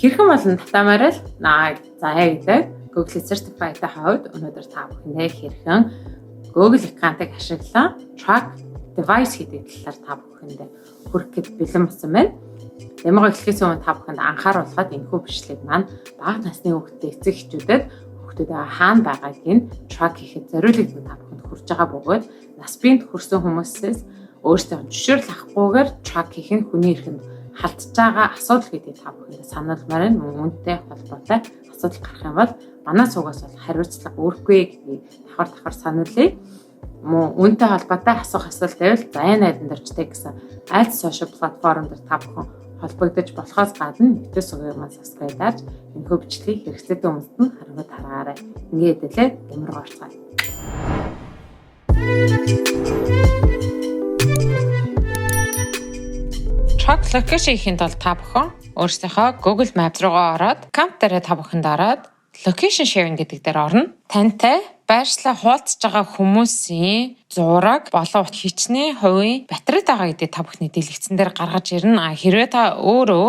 Хэрхэн болон татаамаар л наа заяа гэдэг Google Certified-ийн хувьд өнөөдөр та бүхэндээ хэрхэн Google аккаунтыг ашиглан track device гэдэг талаар та бүхэндээ хүргэхэд бэлэн болсон байна. Демо-гоо эхлэхээс өмнө та бүхэнд анхааруулхад энэхүү бичлэг маань бага насны хүүхдтэй эцэг эхчүүдэд хүүхдүүдээ хаана байгааг нь track хийхэд зориулагдсан та бүхэнд хүрж байгаа бөгөөд нас биед хүрсэн хүмүүсээс өөрсдөө зөвшөөрөл авахгүйгээр track хийх нь хүний эрхэнд халдж байгаа асуудал гэдгийг та бүхэндээ сануулмаар байна. Мөн үүнтэй холбоотой асуудал гарах юм бол манай сувгаас бол хариуцлага үүрэхгүй гэдгийг давхар давхар сануулъя. Мөн үүнтэй холбоотой асуух асуулт байвал заяа найдан дөржтэй гэсэн аль social платформ дээр та бүхэн холбогдож болохоос гадна YouTube сувгийг маань subscribe дарж энэхүү бичлэгийг хэрэгцээтэй хүмүүст нь харамгад тараагаарай. Ингээд хэлээ демо руу орцгоё. Track location хийхэд бол та бүхэн өөрсдийнхөө Google Maps руугаа ороод аккаунт дээрээ та бүхэнд ороод location sharing гэдэг дээр орно. Тантай байршлаа хуваалцаж байгаа хүмүүсийн зураг болон хичнээн хувийн батарейд байгаа гэдгийг та бүхний дэлгэцэн дээр гаргаж ирнэ. А хэрвээ та өөрөө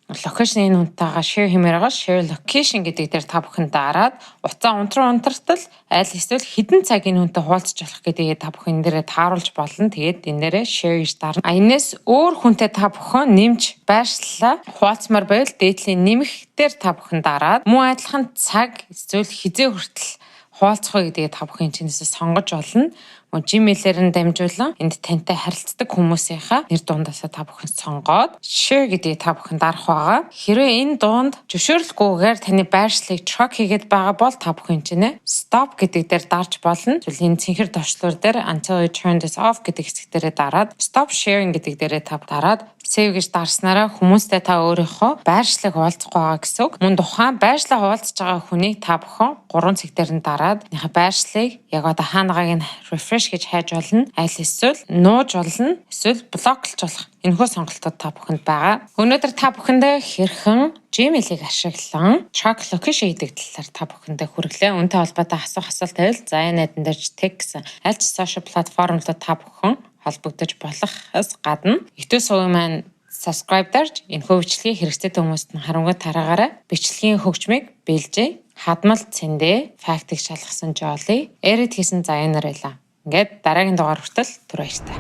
location энэ хүнтэйгээ share хиймээр байгаа, share location гэдэг дээр та бүхэн дараад утсаа унтруу унтартал аль эсвэл хэдэн цаг энэ хүнтэй хуваалцаж болох гэдгийг та бүхэн энэ дээрээ тааруулж болно. Тэгээд энэ дээрээ share гэж дарна. А энэс өөр хүнтэй та бүхэн нэмж байршлаа хуваалцмаар байвал дээдлийн нэмэх дээр та бүхэн дараад мөн адилхан цаг эсвэл хэзээ хүртэл хуваалцах вэ гэдгийг та бүхэн чинээсээ сонгож болно. Gmail-ээр нь дамжуулан энд тантай харилцдаг хүмүүсийнхаа нэр дундаасаа та бүхэн сонгоод share гэдгийг та бүхэн дарах байгаа. Хэрвээ энэ дунд зөвшөөрлгүйгээр таны байршлыг track хийгээд байгаа бол та бүхэн чинь stop гэдэг дээр дарж болно. Эсвэл энэ цэнхэр товчлуур дээр until you turn this off гэдэг хэсэг дээрээ дараад stop sharing гэдэг дээрээ та дараад save гэж дарснараа хүмүүстэй та өөрийнхөө байршлыг хуваалцахгүй байгаа гэсэн үг. Мөн тухайн байршлаа хуваалцаж байгаа хүнийг та бүхэн 3 цэг дээр нь дараад энийхээ байршлыг яг одоо хаанагааг нь refresh гэж хайж болно. Аль эсвэл нууж болно. Эсвэл block лож болох. Энэхүү сонголтууд та бүхэнд байгаа. Өнөөдөр та бүхэндээ хэрхэн Gmail-ийг ашиглан track location гэдэг талаар та бүхэндээ хүргэлээ. Үүнтэй холбоотой асуух асуулт байвал заяа найдан дэрж тэг гэсэн аль ч social платформлууд та бүхэн холбогдож болохоос гадна YouTube сувгийн маань subscribe дарж энэхүү бичлэгийг хэрэгцээтэй хүмүүст нь харамгай тараагаарай. Бичлэгийн хөгжмийг бэлжээ. Хадмал цэндэ фактыг шалгасан Jolly, edit хийсэн Заяа нар байлаа. Ингээд дараагийн дугаар хүртэл түр баяртай.